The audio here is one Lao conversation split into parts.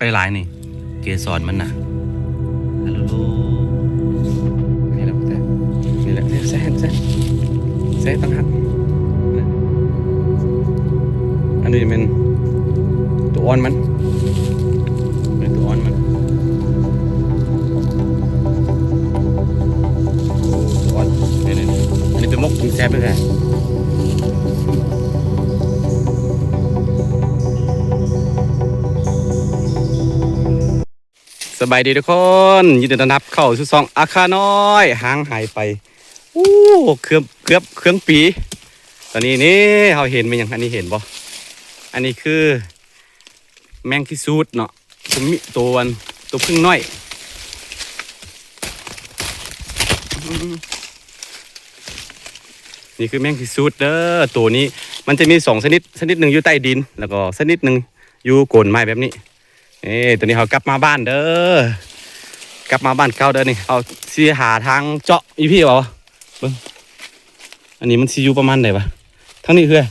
ໄປຫຼາຍນີ້ ເກສອນມັນນະ. ອາໂລໂລ ນີ້ແຫຼະ ນີ້ແຫຼະ ແຊະ ແຊະ ແຊະຕ່າງຫາກ. ອັນນີ້ແມ່ນຕົວອ່ອນມັນ ແມ່ນຕົວອ່ອນມັນ ຕົວອ່ອນ. ນີ້ໆ ອັນນີ້ໄປໝົກກິນແຊບເລີຍ. ສະບາຍດີທຸກຄົນ ຍິນດີຕ້ອນຮັບເຂົ້າສູ່ຊ່ອງອາຄານ້ອຍ ຫ່າງຫາຍໄປ ໂອ້ ເກືອບ ເກືອບເຄິ່ງປີ. ຕອນນີ້ນີ້ເຮົາເຫັນແມ່ນຫຍັງ ອັນນີ້ເຫັນບໍ່? ອັນນີ້ຄືແມງກີສູດເນາະ ໂຕມີ ໂຕອັນ ໂຕເຜິ້ງນ້ອຍ. ນີ້ຄືແມງກີສູດເດີ. ໂຕນີ້ມັນຈະມີສອງຊະນິດ ຊະນິດໜຶ່ງຢູ່ໃຕ້ດິນ ແລ້ວກໍຊະນິດໜຶ່ງຢູ່ໂກນໄມ້ແບບນີ້. ເອີ ຕອນນີ້ເຮົາກັບມາບ້ານເດີ ກັບມາບ້ານເກົ່າເດີ. ນີ້ເຮົາຊິຫາທາງເຈາະຢູ່ພີ້ເອົາ ເບິ່ງ ອັນນີ້ມັນຊິຢູ່ປະມານໃດວະ? ທາງນີ້ເຮືອ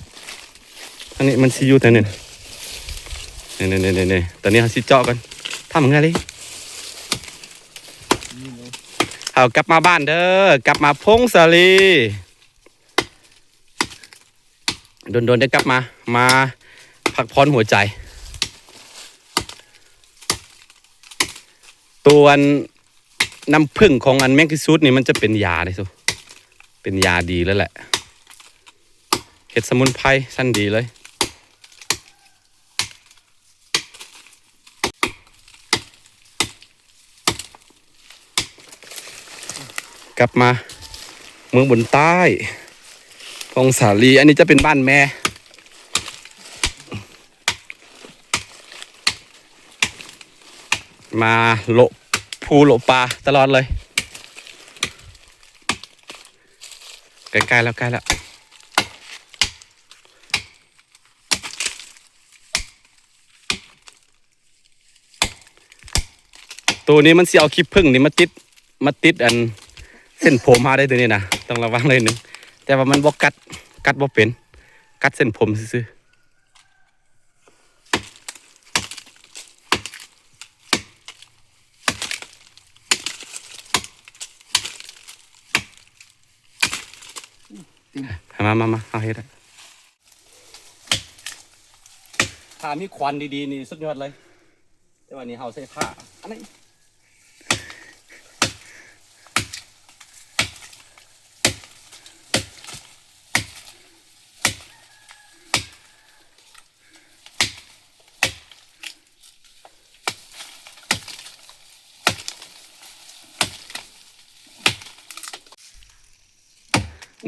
ທາງນີ້ມັນຊິຢູ່ແຖວນີ້ ນີ້ໆ ຕອນນີ້ເຮົາຊິເຈາະກ່ອນ ທຳງ່າຍເລີຍ. ເຮົາກັບມາບ້ານເດີ ກັບມາພົງສາລີ. ດົນໆ ໄດ້ກັບມາ ມາພັກຜ່ອນຫົວໃຈ. ຕົວອັນ ນ້ຳເຜິ້ງຂອງອັນແມງກີສູດນີ້ ມັນຈະເປັນຢາເດ້ ເປັນຢາດີເລີຍແຫຼະ ເຮັດສະໝຸນໄພຊັ້ນດີເລີຍ. ກັບມາເມືອງບົນໃຕ້ ພົງສາລີ. ອັນນີ້ຈະເປັນບ້ານແມ່ ມາໂລະພູໂລະປ່າຕະຫຼອດເລີຍ. ໃກ້ໆ ແລ້ວ ໃກ້ແລ້ວ. ໂຕນີ້ມັນຊິເອົາຂີ້ເຜິ້ງນີ້ມາຕິດ ມາຕິດອັນເສັ້ນຜົມເຮົາໄດ້ ໂຕນີ້ນະ ຕ້ອງລະວັງໜ້ອຍໜຶ່ງ. ແຕ່ວ່າມັນບໍ່ກັດ ກັດບໍ່ເປັນ ກັດເສັ້ນຜົມຊື່ໆ. ມາ ມາ ມາ ເຮົາເຮັດ ຖ້າມີຂວັນດີໆນີ້ສຸດຍອດເລີຍ ແຕ່ວ່ານີ້ເຮົາໃຊ້ຜ້າອັນນີ້.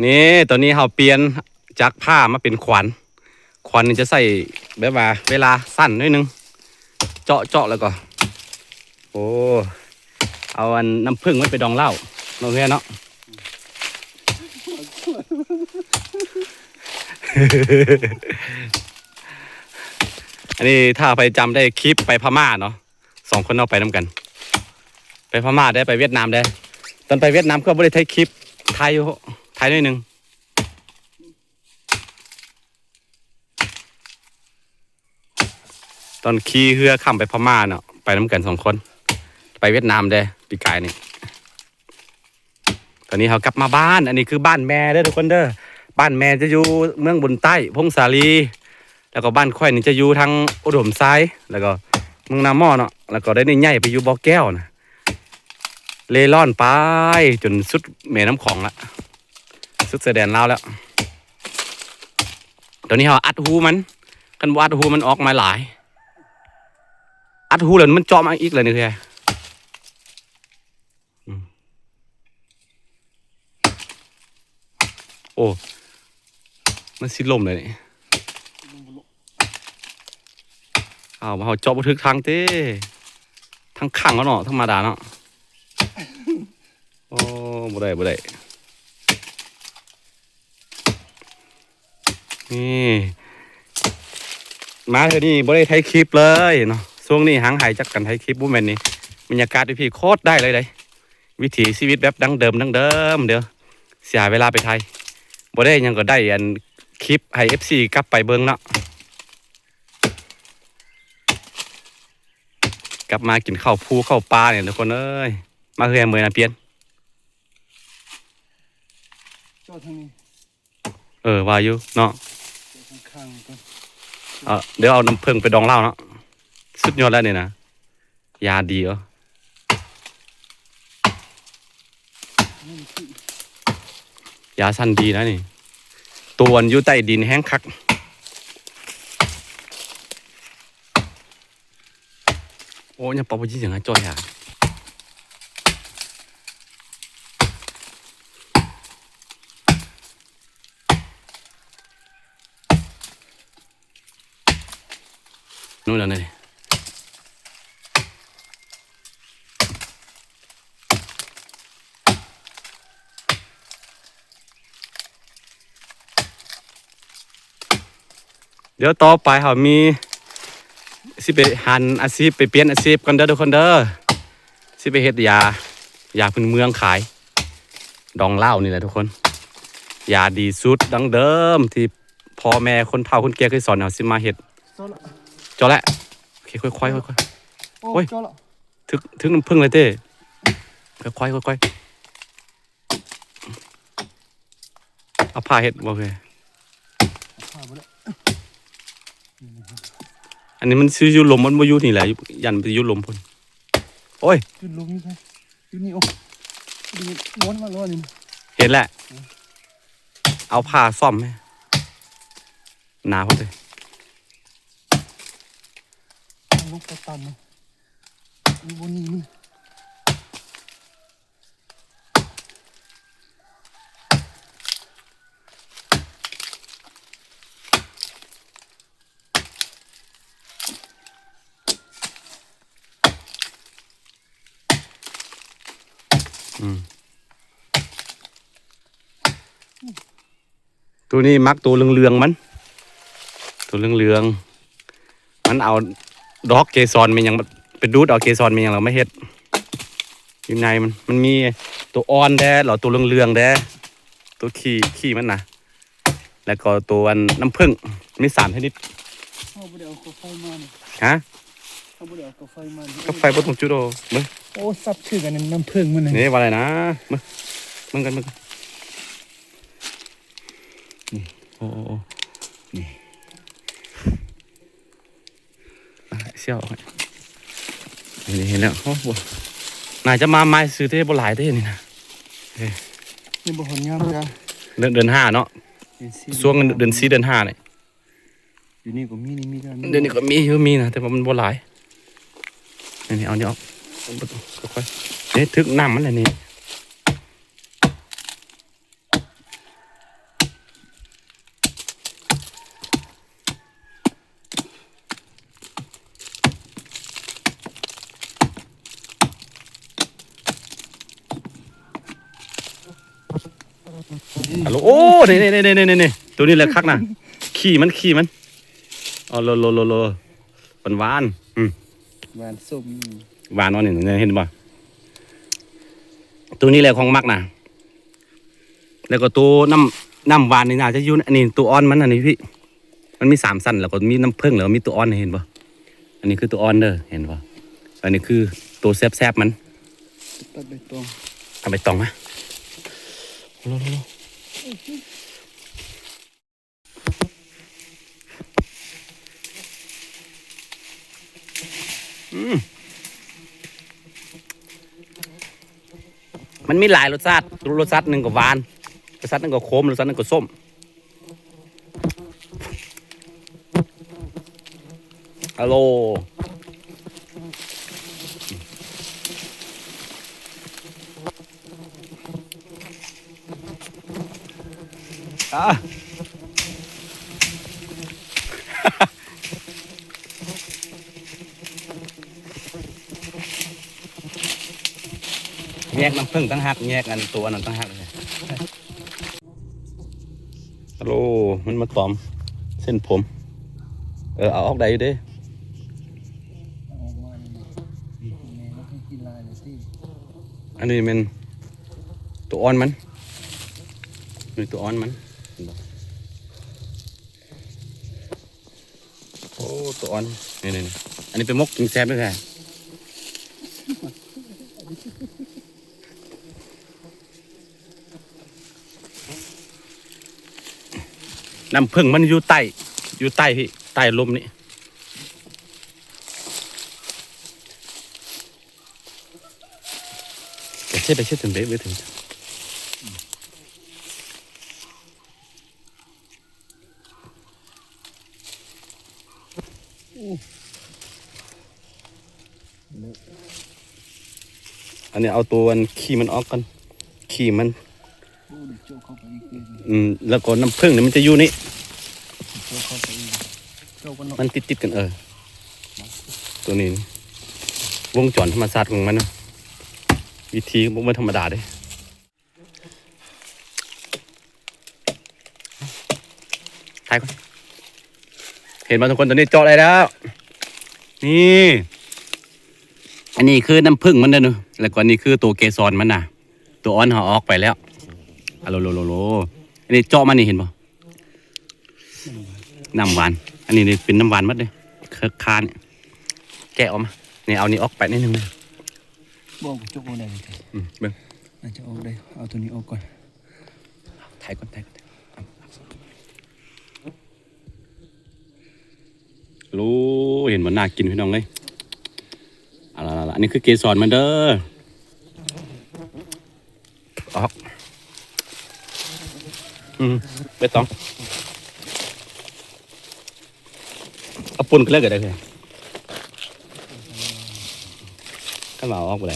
ນີ້ ຕອນນີ້ເຮົາປ່ຽນຈາກຜ້າມາເປັນຂວັນ. ຂວັນນີ້ຈະໃຊ້ແບບວ່າເວລາສັ້ນໜ້ອຍໜຶ່ງ ເຈາະ ເຈາະແລ້ວກໍ ໂອ້ ເອົາອັນນ້ຳເຜິ້ງມັນໄປດອງເຫຼົ້າເນາະ ເຮືອເນາະ. ອັນນີ້ຖ້າໃຜຈຳໄດ້ຄລິບໄປພະມ້າເນາະ ສອງຄົນເຮົາໄປນຳກັນ ໄປພະມ້າໄດ້ ໄປຫວຽດນາມໄດ້. ຕອນໄປຫວຽດນາມກໍບໍ່ໄດ້ຖ່າຍຄລິບ ຖ່າຍຢູ່ ຖ່າຍໜ້ອຍໜຶ່ງ ຕອນຂີ່ເຮືອຂ້າມໄປພະມ້າເນາະ ໄປນຳກັນສອງຄົນ ໄປຫວຽດນາມເດ້ ປີກາຍນີ້. ຕອນນີ້ເຮົາກັບມາບ້ານ ອັນນີ້ຄືບ້ານແມ່ເດີທຸກຄົນເດີ. ບ້ານແມ່ຈະຢູ່ເມືອງບຸນໃຕ້ ພົງສາລີ ແລ້ວກໍບ້ານຂ້ອຍນີ້ຈະຢູ່ທາງອຸດົມໄຊ ແລ້ວກໍເມືອງນາໝໍ້ເນາະ ແລ້ວກໍໄດ້ນີ້ຍ້າຍໄປຢູ່ບໍ່ແກ້ວນະ ເລ່ລ່ອນໄປຈົນສຸດແມ່ນ້ຳຂອງລະ ສຸດຊາຍແດນລາວແລ້ວ. ຕອນນີ້ເຮົາອັດຮູມັນ ຄັນບໍ່ອັດຮູມັນອອກມາຫຼາຍ ອັດຮູແລ້ວມັນເຈາະມາອີກແລ້ວນີ້. ອືມ ໂອ້ ມັນຊິລົ້ມແລ້ວນີ້. ອ້າວ ເຮົາເຈາະບໍ່ຖືກທາງເດ້ ທາງຂ້າງເນາະ ທຳມະດາເນາະ. ໂອ້ ບໍ່ໄດ້ ບໍ່ໄດ້. ນີ້ ມາເທື່ອນີ້ບໍ່ໄດ້ຖ່າຍຄລິບເລີຍເນາະ ຊ່ວງນີ້ຫ່າງຫາຍຈາກການຖ່າຍຄລິບ. ບໍ່ແມ່ນນີ້ ບັນຍາກາດຢູ່ພີ້ໂຄດໄດ້ເລີຍເດ້ ວິຖີຊີວິດແບບດັ້ງເດີມ ດັ້ງເດີມເດີ ເສຍເວລາໄປຖ່າຍ ບໍ່ໄດ້ຫຍັງກໍໄດ້ອັນຄລິບໃຫ້ເອັຟຊີກັບໄປເບິ່ງເນາະ. ກັບມາກິນເຂົ້າພູເຂົ້າປ່ານີ້ທຸກຄົນເອີຍ. ມາເຮືອນເມືອນະ ປ່ຽນ ເຈາະທາງນີ້ ເອີ ວ່າຢູ່ເນາະ ເຈາະທາງຂ້າງນີ້ກ່ອນ. ເອົາ ດຽວເອົານ້ຳເຜິ້ງໄປດອງເຫຼົ້າເນາະ. ສຸດຍອດແລ້ວນີ້ນະ ຢາດີເອີ. ຢາຊັ້ນດີນະນີ້ ໂຕອັນຢູ່ໃຕ້ດິນແຮງຄັກ. ໂອ້ ຍັງເປົ່າບໍ່ຍິງຫຍັງ ຈ່ອຍຫາ ໂນ່ນແຫຼະນີ້. ດຽວຕໍ່ໄປເຮົາມີ ຊິໄປຫັນອາຊີບ ໄປປ່ຽນອາຊີບກ່ອນເດີທຸກຄົນເດີ. ຊິໄປເຮັດຢາ ຢາພື້ນເມືອງຂາຍ ດອງເຫຼົ້ານີ້ແຫຼະທຸກຄົນ. ຢາດີສູດດັ້ງເດີມທີ່ພໍ່ແມ່ຄົນເຖົ້າຄົນແກ່ເຄີຍສອນເຮົາ ຊິມາເຮັດ. ເຈາະແລ້ວ ເຈາະແລ້ວ. ໂອເຄ ຄ່ອຍໆ ຄ່ອຍໆ. ໂອ້ຍ ໂອ້ຍ ເຈາະແລ້ວ ຖືກ ຖືກນ້ຳເຜິ້ງເລີຍເຕ້. ຄ່ອຍໆ ຄ່ອຍໆ. ເອົາຜ້າເຮັດບໍ່ເຄີຍ ເອົາຜ້າບໍ່ໄດ້. ອັນນີ້ມັນຊິຢູ່ລົມ ມັນບໍ່ຢູ່ນີ້ແຫຼະ ຢ້ານມັນຊິຢູ່ລົມພຸ້ນ. ໂອ້ຍ ຢູ່ລົມຢູ່ໃສ ຢູ່ນີ້. ໂອ້ ນີ້ມ້ວນມາແລ້ວນີ້ ເຫັນແຫຼະ. ເອີ ເອົາຜ້າຊ້ອມແມ ໜາໂພດເດ. ເອົາລົງໄປຕຳ ຢູ່ບ່ອນນີ້ມັນ. ອືມ ໂຕນີ້ມັກໂຕເຫຼືອງໆມັນ ໂຕເຫຼືອງໆ ມັນເອົາດອກເກສອນແມ່ນຫຍັງ ໄປດູດເອົາເກສອນແມ່ນຫຍັງ ແລ້ວມາເຮັດຢູ່ໃນມັນ. ມັນມີໂຕອ່ອນແດ່ ແລ້ວໂຕເຫຼືອງໆແດ່ ໂຕຂີ້ ຂີ້ມັນນະ ແລ້ວກໍໂຕອັນນ້ຳເຜິ້ງ ມີສາມຊະນິດ. ເຮົາບໍ່ໄດ້ເອົາກາໄຟມານີ້ ຮະ? ເຮົາບໍ່ໄດ້ເອົາກາໄຟມານີ້ ກາໄຟບໍ່ຕ້ອງຈຸດ. ໂອ້ ເບິ່ງ ໂອ້ ສັບຖືກອັນນັ້ນ ນ້ຳເຜິ້ງມັນນີ້ ນີ້ວ່າໄດ້ນະ. ເບິ່ງ ເບິ່ງກັນ ເບິ່ງກັນ. ນີ້ ໂອ້ ໂອ້ ໂອ້ ນີ້ ອ່ະ ສ່ຽວ ນີ້ ນີ້ ເຫັນແລ້ວ. ໂອ້ ບໍ່ ໜ້າຈະມາໃໝ່ຊື່ເດ້ ບໍ່ຫຼາຍເດ້ນີ້ນະ. ເອີ ຍັງບໍ່ຮອດຍາມຈ້າ ເດືອນ ເດືອນຫ້າເນາະ ເດືອນສີ່ ຊ່ວງເດືອນສີ່ ເດືອນຫ້ານີ້. ດຽວນີ້ກໍມີ ນີ້ມີ ດຽວນີ້ກໍມີຢູ່ ມີນະ ແຕ່ວ່າມັນບໍ່ຫຼາຍ. ນີ້ ນີ້ ເອົານີ້ອອກ ຄ່ອຍໆ ນີ້ ຖືກນ້ຳມັນແຫຼະນີ້. ໂອ້ ນີ້ໆ ໂຕນີ້ແຫຼະຄັກນະ ຂີ້ມັນ ຂີ້ມັນ. ໂລ ໂລ ໂລ ໂລ ຫວານໆ ອືມ ຫວານສົ້ມ ຫວານອ່ອນນີ້ ເຫັນບໍ່? ໂຕນີ້ແຫຼະຂອງມັກນະ. ແລ້ວກໍໂຕນ້ຳ ນ້ຳຫວານນີ້ໜ້າຈະຢູ່ ອັນນີ້ໂຕອ່ອນມັນ ອັນນີ້ພີ່ ມັນມີສາມຊັ້ນ ແລ້ວກໍມີນ້ຳເຜິ້ງ ແລ້ວກໍມີໂຕອ່ອນ ເຫັນບໍ່? ອັນນີ້ຄືໂຕອ່ອນເດີ ເຫັນບໍ່? ອັນນີ້ຄືໂຕແຊບໆມັນ. ຕັດໃບຕອງ ເອົາໃບຕອງມາ. ອືມ ມັນມີຫຼາຍລົດຊາດ ລົດຊາດໜຶ່ງກໍຫວານ ລົດຊາດໜຶ່ງກໍຂົມ ລົດຊາດໜຶ່ງກໍສົ້ມ. ອາໂລ ອາ ແຍກນ້ຳເຜິ້ງຕ່າງຫາກ ແຍກອັນໂຕອັນນັ້ນຕ່າງຫາກ. ອາໂລ ມັນມາຕອມເສັ້ນຜົມ. ເອີ ເອົາອອກໄດ້ຢູ່ເດ້. ອັນນີ້ແມ່ນໂຕອ່ອນມັນ ນີ້ໂຕອ່ອນມັນ ເຫັນບໍ່? ໂອ້ ໂຕອ່ອນ ນີ້ໆໆ ອັນນີ້ໄປໝົກກິນແຊບເດ້. ນ້ຳເຜິ້ງມັນຢູ່ໃຕ້ ຢູ່ໃຕ້ພີ້ ໃຕ້ລົມນີ້ ໄປເຊັດ ໄປເຊັດຈົນເບະໄປເຖິງ. ອັນນີ້ເອົາຕົວອັນຂີ້ມັນອອກກ່ອນ ຂີ້ມັນ ໂອ້ ໄດ້ໂຈະເຂົ້າໄປອີກເດ້. ອືມ ແລ້ວກໍນ້ຳເຜິ້ງນີ້ມັນຈະຢູ່ນີ້ ໂຈະເຂົ້າໄປອີກ ໂຈະກັນເນາະ ມັນຕິດໆກັນ ເອີ ຕົວນີ້ ວົງຈອນທຳມະຊາດຂອງມັນນະ ວິທີບໍ່ແມ່ນທຳມະດາເດ້. ຖ່າຍກ່ອນ ເຫັນບໍ່ທຸກຄົນ? ຕອນນີ້ເຈາະໄດ້ແລ້ວ ນີ້ ອັນນີ້ຄືນ້ຳເຜິ້ງມັນເດີ ແລ້ວກໍນີ້ຄືໂຕເກສອນມັນນະ ໂຕອ່ອນເຮົາເອົາອອກໄປແລ້ວ ອາໂລໂລໂລໂລ ອັນນີ້ເຈາະມານີ້ເຫັນບໍ່? ນ້ຳຫວານ ອັນນີ້ນີ້ເປັນນ້ຳຫວານໝົດເດ້ ເຄີກຄານີ້ ແກະອອກມາ ນີ້ ເອົານີ້ອອກໄປໜ້ອຍໜຶ່ງເດີ ບໍ່ ກະຈົກບໍ່ໄດ້ເລີຍ ອືມ ເບິ່ງ ອາດຈະອອກໄດ້ ເອົາໂຕນີ້ອອກກ່ອນ ຖ່າຍກ່ອນ ຖ່າຍກ່ອນ ໂລ ເຫັນບໍ່? ໜ້າກິນພີ່ນ້ອງເອີຍ ອາລະລະລະ ອັນນີ້ຄືເກສອນມັນເດີ. ອອກ ອືມ ໃບຕອງ ເອົາປົນກັນເລີຍກະໄດ້ ຄັນວ່າເອົາອອກບໍ່ໄດ້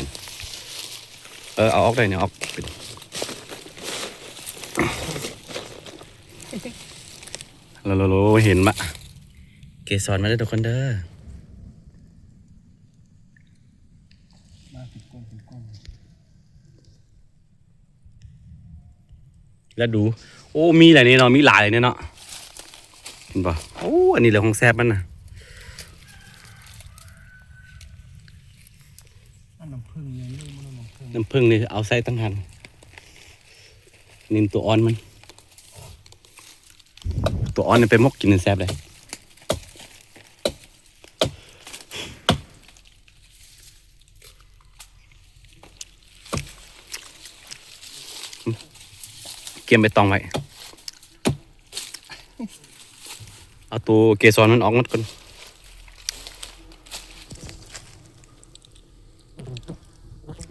ເອີ ເອົາອອກໄດ້ນີ້ ອອກເປັນ ໂລໂລໂລ ເຫັນມະ ເກສອນມາເດີທຸກຄົນເດີ. ມາເປັນກ້ອນເປັນກ້ອນ ລະດູ ໂອ້ ມີຫຼາຍນີ້ເນາະ ມີຫຼາຍນີ້ເນາະ ເຫັນບໍ່? ໂອ້ ອັນນີ້ແຫຼະຂອງແຊບມັນນະ ອັນນ້ຳເຜິ້ງນີ້ ນ້ຳເຜິ້ງນີ້ເອົາໃສ່ຕ່າງຫາກ ນີ້ຕົວອ່ອນມັນ ຕົວອ່ອນນີ້ໄປໝົກກິນແຊບເລີຍ. ກຽມໃບຕອງໄວ້ ເອົາໂຕເກສອນມັນອອກໝົດກ່ອນ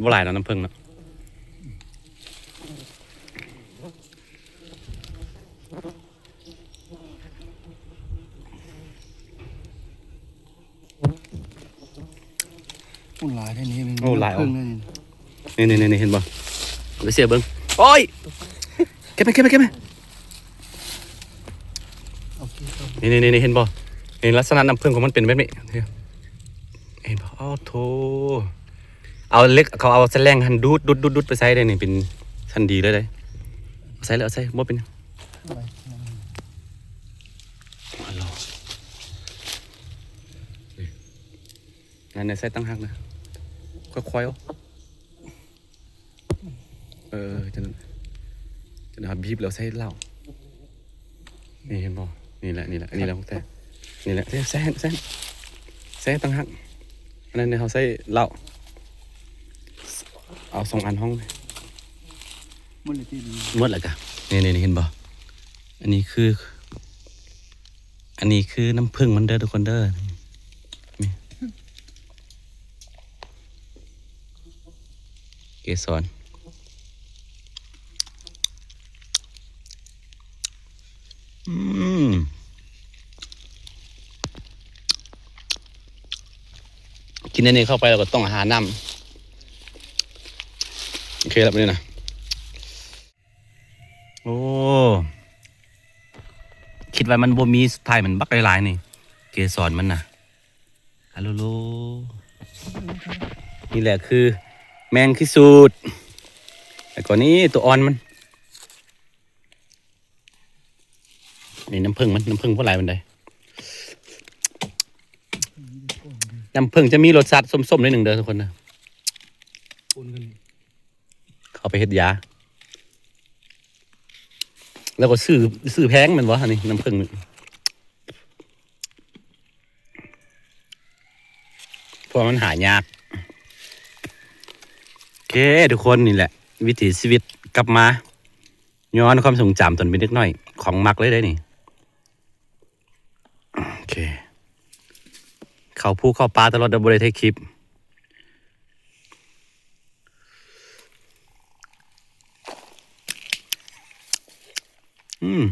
ບໍ່ຫຼາຍດອກນ້ຳເຜິ້ງເນາະ. ໂອ້ ຫຼາຍແທ້ນີ້ ໂອ້ ຫຼາຍ ເພິ່ງເດ້ນີ້ ນີ້ໆໆ ເຫັນບໍ່? ໄປເສຍເບິ່ງ ໂອ້ຍ ເກັບໄປ ເກັບໄປ ເກັບໄປ ໂອເຄ ນີ້ໆໆ ເຫັນບໍ່? ນີ້ລັກສະນະນ້ຳເຜິ້ງຂອງມັນເປັນແບບນີ້ ເຫັນບໍ່? ໂອ້ໂຖ ເອົາເຫຼັກ ເຂົາເອົາສະແລງຫັ້ນດູດໆໆໄປໃສ່ເດ້ ນີ້ເປັນຊັ້ນດີເລີຍເດ້ ເອົາໃສ່ເລີຍ ເອົາໃສ່ ບໍ່ເປັນຫຍັງ. ນັ້ນ ໃສ່ຕ່າງຫາກນະ ຄ່ອຍໆ ເອົາ ເອີ ຈັ່ງນັ້ນ ຈັ່ງນັ້ນ ເຮົາບີບແລ້ວໃສ່ເຫຼົ້າ ນີ້ເຫັນບໍ່? ນີ້ແຫຼະ ນີ້ແຫຼະ ອັນນີ້ແຫຼະຂອງແທ້ ນີ້ແຫຼະ ໃສ່ ໃສ່ ໃສ່ຕ່າງຫາກ ອັນນັ້ນເຮົາໃສ່ເຫຼົ້າ ເອົາສອງອັນຫ້ອງ ໝົດແລ້ວຕິ ໝົດແລ້ວກະ ນີ້ໆ ເຫັນບໍ່? ອັນນີ້ຄື ອັນນີ້ຄືນ້ຳເຜິ້ງມັນເດີທຸກຄົນເດີ ນີ້ ເກສອນ ອືມ ກິນອັນນີ້ເຂົ້າໄປແລ້ວກໍຕ້ອງຫານ້ຳ ໂອເຄແລ້ວບັດນີ້ນະ. ໂອ້ ຄິດວ່າມັນບໍ່ມີ ສຸດທ້າຍມັນບັກຫຼາຍໆ ນີ້ ເກສອນມັນນະ ອາໂລໂລ ນີ້ແຫຼະຄືແມງຂີ້ສູດ ແລ້ວກໍນີ້ຕົວອ່ອນມັນ ນີ້ນ້ຳເຜິ້ງມັນ ນ້ຳເຜິ້ງບໍ່ຫຼາຍປານໃດ ນ້ຳເຜິ້ງຈະມີລົດຊາດສົ້ມໆ ໜ້ອຍໜຶ່ງເດີທຸກຄົນເດີ ເຂົາໄປເຮັດຢາ ແລ້ວກໍຊື້ ຊື້ແພງແມ່ນບໍ່? ອັນນີ້ນ້ຳເຜິ້ງນີ້ ເພາະວ່າມັນຫາຍາກ ໂອເຄ ທຸກຄົນ ນີ້ແຫຼະ ວິຖີຊີວິດກັບມາ ຍ້ອນຄວາມຊົງຈຳຕອນເປັນເດັກນ້ອຍ ຂອງມັກເລີຍເດ້ນີ້ ເຄ ເຂົ້າພູເຂົ້າປ່າຕະຫຼອດ ແຕ່ບໍ່ໄດ້ຖ່າຍຄລິບ. ອືມ.